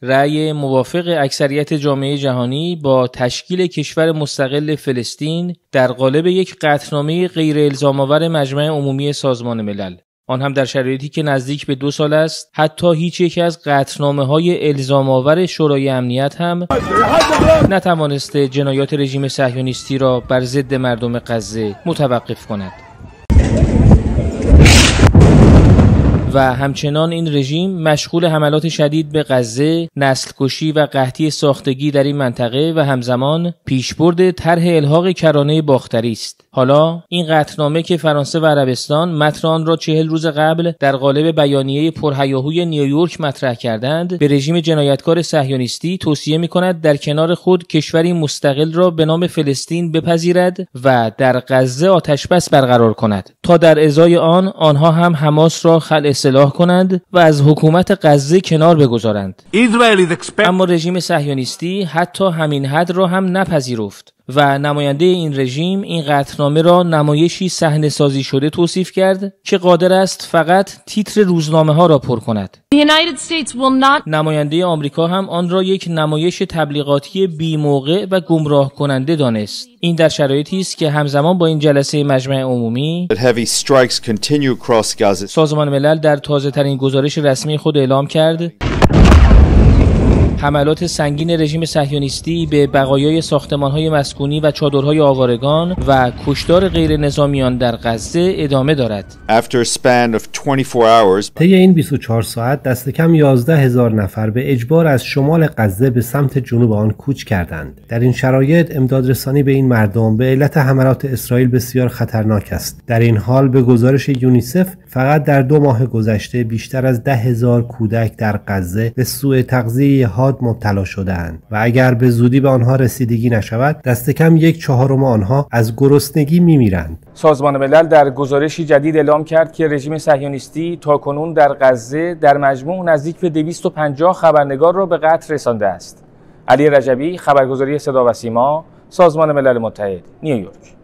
رأی موافق اکثریت جامعه جهانی با تشکیل کشور مستقل فلسطین در قالب یک قطعنامه غیر الزام‌آور مجمع عمومی سازمان ملل، آن هم در شرایطی که نزدیک به 2 سال است حتی هیچ یک از قطعنامه‌های الزام‌آور شورای امنیت هم نتوانسته جنایات رژیم صهیونیستی را بر ضد مردم غزه متوقف کند. و همچنان این رژیم مشغول حملات شدید به غزه، نسل کشی و قحطی ساختگی در این منطقه و همزمان پیشبرد طرح الحاق کرانه باختری است. حالا این قطعنامه که فرانسه و عربستان متن آن را 40 روز قبل در قالب بیانیه پرهیاهوی نیویورک مطرح کردند، به رژیم جنایتکار صهیونیستی توصیه می‌کند در کنار خود کشوری مستقل را به نام فلسطین بپذیرد و در غزه آتش‌بس برقرار کند تا در ازای آن آنها هم حماس را خلع سلاح کنند و از حکومت غزه کنار بگذارند. اما رژیم صهیونیستی حتی همین حد را هم نپذیرفت و نماینده این رژیم این قطعنامه را نمایشی صحنه سازی شده توصیف کرد که قادر است فقط تیتر روزنامه ها را پر کند. نماینده آمریکا هم آن را یک نمایش تبلیغاتی بی‌موقع و گمراه کننده دانست. این در شرایطی است که همزمان با این جلسه مجمع عمومی، سازمان ملل در تازه ترین گزارش رسمی خود اعلام کرد حملات سنگین رژیم صهیونیستی به بقایای ساختمان‌های مسکونی و چادرهای آوارگان و کشتار غیر نظامیان در غزه ادامه دارد. After a span of 24 hours, طی این 24 ساعت دست کم 11,000 نفر به اجبار از شمال غزه به سمت جنوب آن کوچ کردند. در این شرایط امداد رسانی به این مردم به علت حملات اسرائیل بسیار خطرناک است. در این حال به گزارش یونیسف فقط در 2 ماه گذشته بیشتر از 10,000 کودک در غزه به سوء تغذیه حاد مبتلا شده‌اند و اگر به زودی به آنها رسیدگی نشود دست کم 1/4 آنها از گرسنگی می‌میرند. سازمان ملل در گزارشی جدید اعلام کرد که رژیم صهیونیستی تاکنون در غزه در مجموع نزدیک به 250 خبرنگار را به قتل رسانده است. علی رجبی، خبرگزاری صدا و سیما، سازمان ملل متحد، نیویورک.